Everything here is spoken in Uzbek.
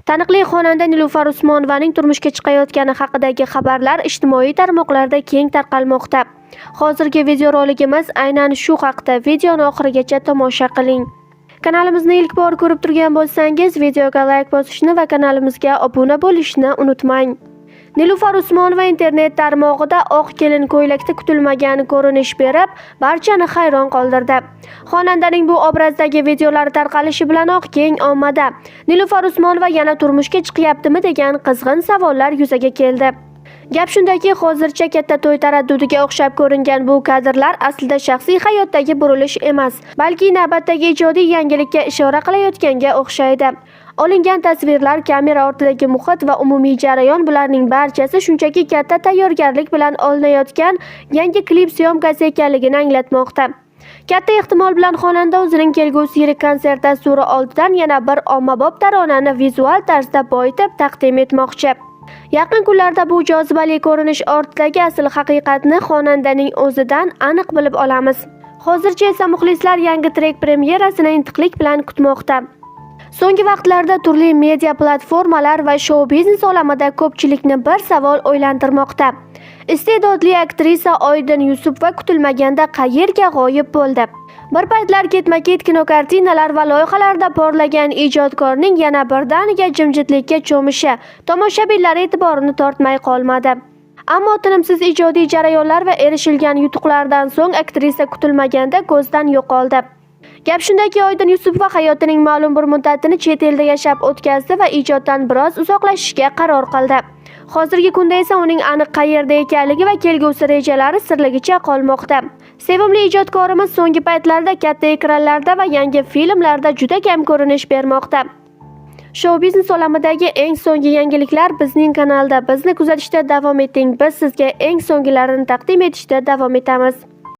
Taniqli xonanda Nilufar Usmonovaning turmushga chiqayotgani haqidagi xabarlar ijtimoiy tarmoqlarda keng tarqalmoqda. Hozirgi videorolikimiz aynan shu haqda. Videoni oxirigacha tomosha qiling. Kanalimizni ilk bor ko'rib turgan bo'lsangiz, videoga like bosishni va kanalimizga obuna bo'lishni unutmang. Nilufar Usmonova internet tarmog'ida oq kelin ko'ylakda kutilmagan ko'rinish berib, barchani hayron qoldirdi. Xonandaning bu obrazdagi videolari tarqalishi bilanoq keng ommada Nilufar Usmonova yana turmushga chiqyaptimi degan qizg'in savollar yuzaga keldi. Gap shundaki, hozircha katta to'y taraddudiga o'xshab ko'ringan bu kadrlar aslida shaxsiy hayotdagi burilish emas, balki navbatdagi ijodiy yangilikka ishora qilayotganga o'xshaydi. Olingan tasvirlar, kamera ortidagi muhit va umumiy jarayon, bularning barchasi shunchaki katta tayyorgarlik bilan olinayotgan yangi klip syomkasi ekanligini anglatmoqda. Katta ehtimol bilan xonanda o'zining kelgusi yirik konsert dasturi oldidan yana bir ommabop taronani vizual tarzda boyitib taqdim etmoqchi. Yaqin kunlarda bu jozibali ko'rinish ortidagi asl haqiqatni xonandaning o'zidan aniq bilib olamiz. Hozircha esa muxlislar yangi trek premyerasini intiqlik bilan kutmoqda. So'nggi vaqtlarda turli media platformalar va shou biznes olamida ko'pchilikni bir savol o'ylantirmoqda. Iste'dodli aktrisa Oydin Yusupova kutilmaganda qayerga g'oyib bo'ldi? Bir paytlar ketma-ket kinokartinalar va loyihalarda porlagan ijodkorning yana birdaniga jimjitlikka cho'mishi tomoshabinlar e'tiborini tortmay qolmadi. Ammo tinimsiz ijodiy jarayonlar va erishilgan yutuqlardan so'ng aktrisa kutilmaganda ko'zdan yo'qoldi. Gap shundaki, Oydin Yusupova hayotining ma'lum bir muddatini chet elda yashab o'tkazdi va ijoddan biroz uzoqlashishga qaror qildi. Hozirgi kunda esa uning aniq qayerda ekanligi va kelgusi rejalari sirligicha qolmoqda. Sevimli ijodkorimiz so'nggi paytlarda katta ekranlarda va yangi filmlarda juda kam ko'rinish bermoqda. Shou biznes olamidagi eng so'nggi yangiliklar bizning kanalda. Bizni kuzatishda davom eting. Biz sizga eng so'nggilarini taqdim etishda davom etamiz.